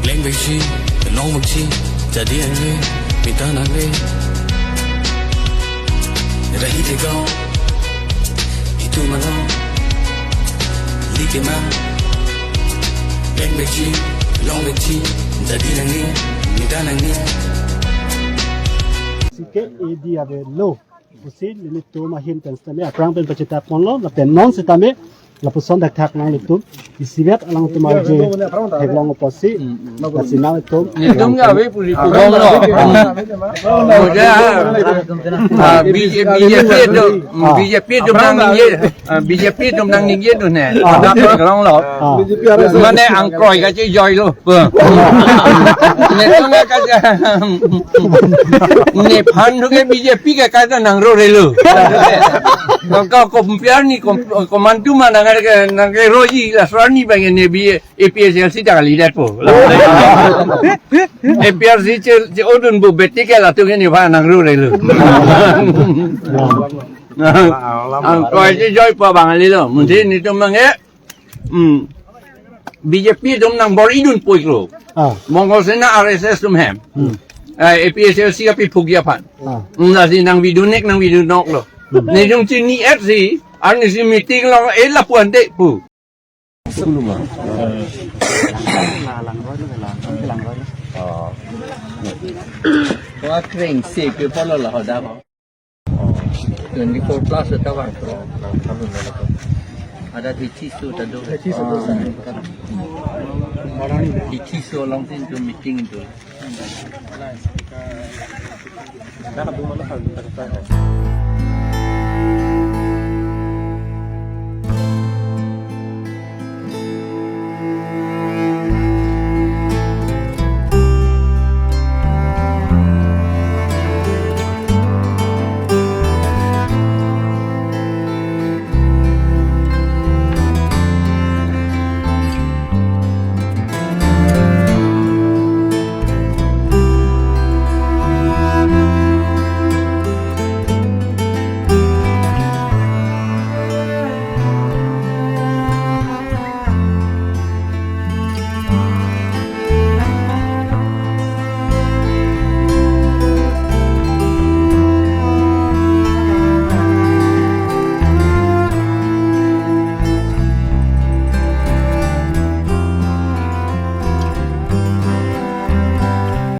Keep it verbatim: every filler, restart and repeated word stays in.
Leng vekji, long vekji, jadi angre, mita nangre. Rahi tegau, itu malam, like mang. Leng vekji, long vekji, jadi nangre, mita nangre. Sike edi avelo. Pusi nelitum ahin pen sitame aphrang pen pachethak ponlo, lapen non sitame lapuson thakthak nanglitum isivet alangtum arje theklong apotsi, lasi nanglitum. Nelitum ke ave puri pugong lo. Muda, ah, B J P, B J P do, ah, B J P do nangji, ah, B J P do nangji do ne. Ah. Ada theklong lo. Ah. Mane angkroi kachejoilo. Netum ke kaja. Nephan thu ke B J P ke kaja nangro relo. Kong ka compare ni kom-, komantu ma nang ke, nang ke roji la sarani bang ne B, A P H L C ta kalidet po. A P H L C che, che odun bu beti ke latum ke nephan nangro relo. Angkroi chejoi pa bang ali lo. Musi nelitum mang ke. Hmm. B J P atum nangbor-idun po iklo. Ah. Mongol Sena R S S atum hem. Hmm. Eh, A P H L C api phugya aphan. Ah. Hmm, lasi nangvidun-ik nangvidun-nok lo. Hmm. Nelitum chini-et si, arnisi meeting lo, eh, lapu ante pu. Wa kreng se ke polo la hoda. Twenty-four plus ta bang. Ada D C su ta do. D C su along tin tu meeting tu.